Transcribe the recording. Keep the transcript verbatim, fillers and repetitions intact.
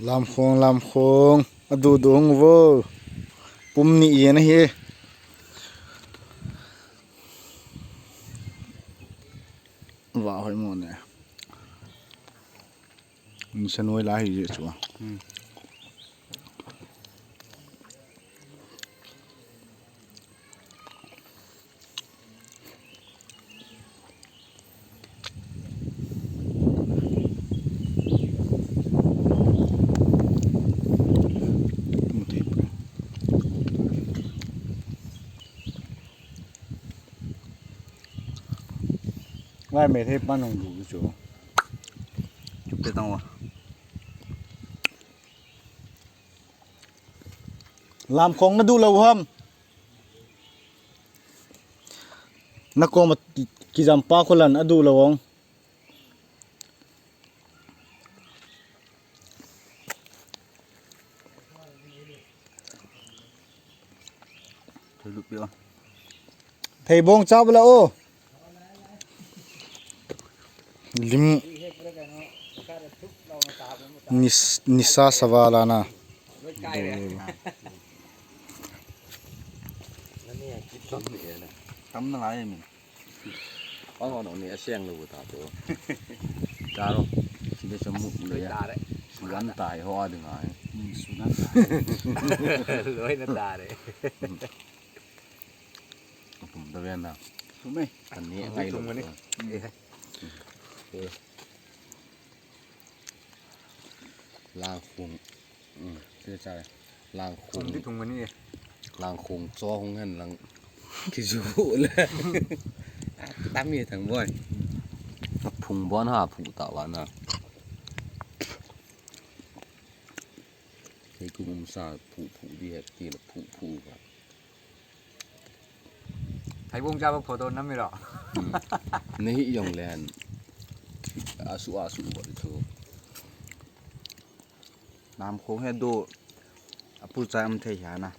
Lamkhong, lamkhong. Adu du hung vo. Pum ni yen ahi. Va hoi mo ne. Insa noi la hi je chu. Hmm. Lai me thei pan hung du chu. Chup te tang wa. Lamkhong na du lou ham. Na koma kijam pa kholan a du lou ong. Thei bong cha bula o. Lim nis, nisa savala na. Tam na lai min. Ang ano ni asyang lo ta to. Taro. Sila sa mu lo ya. Sugan tai ho ading ai. Sugan tai. Loi na tare. Tum da ven na. Sume. Ani ngai lo. Langkhong. Sila sa langkhong. Di thung mani. Langkhong cho hung hen lang. Kiju le. Tam ye thang boy. Phung bon ha phu ta wa na. Kei kum um sa phu phu di he ti la phu phu ka. Thai bong cha ba photo nam mi lo. Nei hi yong len. Asu asu bo di chu. Lamkhong he do. Apu cha am thei ha na.